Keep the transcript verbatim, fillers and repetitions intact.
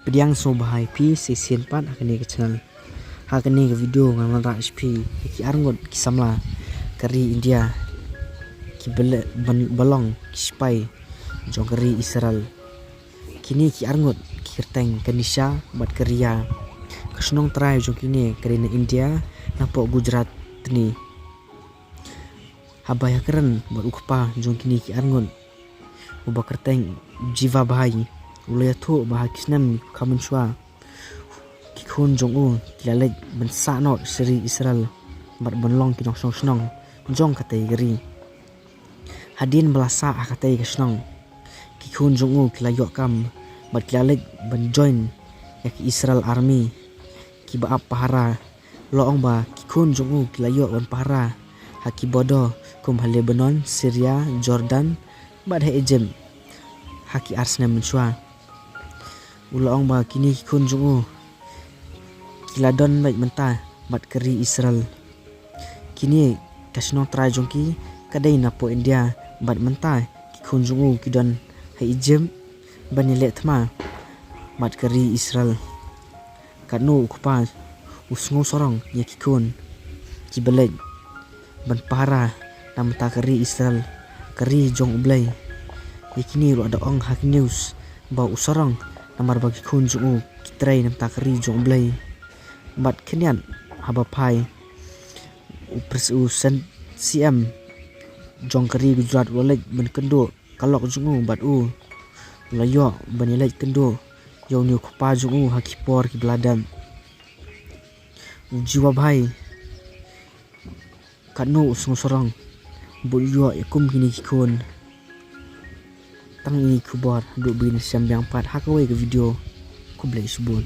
Pdiang sngewbha ïa phi sa shisien pat ha kane ka channel. Ha kane ka video ngan wanrah sha phi ïa ki arngut ki samla ka ri India ki ba long ki sipai jong ka ri Israel. Kine ki arngut ki kyrteng ka Nisha bad ka Riya. Ka shnong trai jong kine ka dei na India, napoh Gujarat tni. Haba ïakren bad u kpa jong kine ki arngut, uba kyrteng Jiva Bhai, u la ïathuh ba ha ki snem kaba mynshwa ki khun jong u ki la leit ban sah noh sha ri Israel bad ban long ki nongshong shnong jong katei ka ri. Hadien ba la sah ha katei ka shnong, ki khun jong u ki la ïoh kam bad ki la leit ban join ïa ki Israel Army kiba ap pahara. La ong ba ki khun jong u ki la ïoh ban pahara ha ki border kum ha Lebanon, Syria, Jordan bad ha Egypt ha ki ar snem mynshwa. U la ong ba kine ki khun jong u ki la don beit mynta bad ka ri Israel. Kine ka shnong trai jong ki ka dei napoh India bad mynta ki khun jong u ki don ha Egypt ban ïaleh thma bad ka ri Israel. Katno u kpa u sngewsarong ïa ki khun kiba leit ban pahara na bynta ka ri Israel, ka ri jong U Blei. Ïa kine ruh da ong ha ki news ba u sarong namar ba ki khun jong u ki trei na bynta ka ri jong U Blei. Bad khyndiat haba phai u pres-, u sen-, C M jong ka ri Gujarat u la leit ban kynduh ka lok jong u bad u la ïoh ban ïaleit kynduh ïa une u kpa jong u ha ki por kiba la dep. U Jiva Bhai katno u sngewsarong bad u ïoh ïa kum kine ki khun. Tang ine i khubor, haduh ban ïashem biang pat ha kawei ka video. Khublei shibun.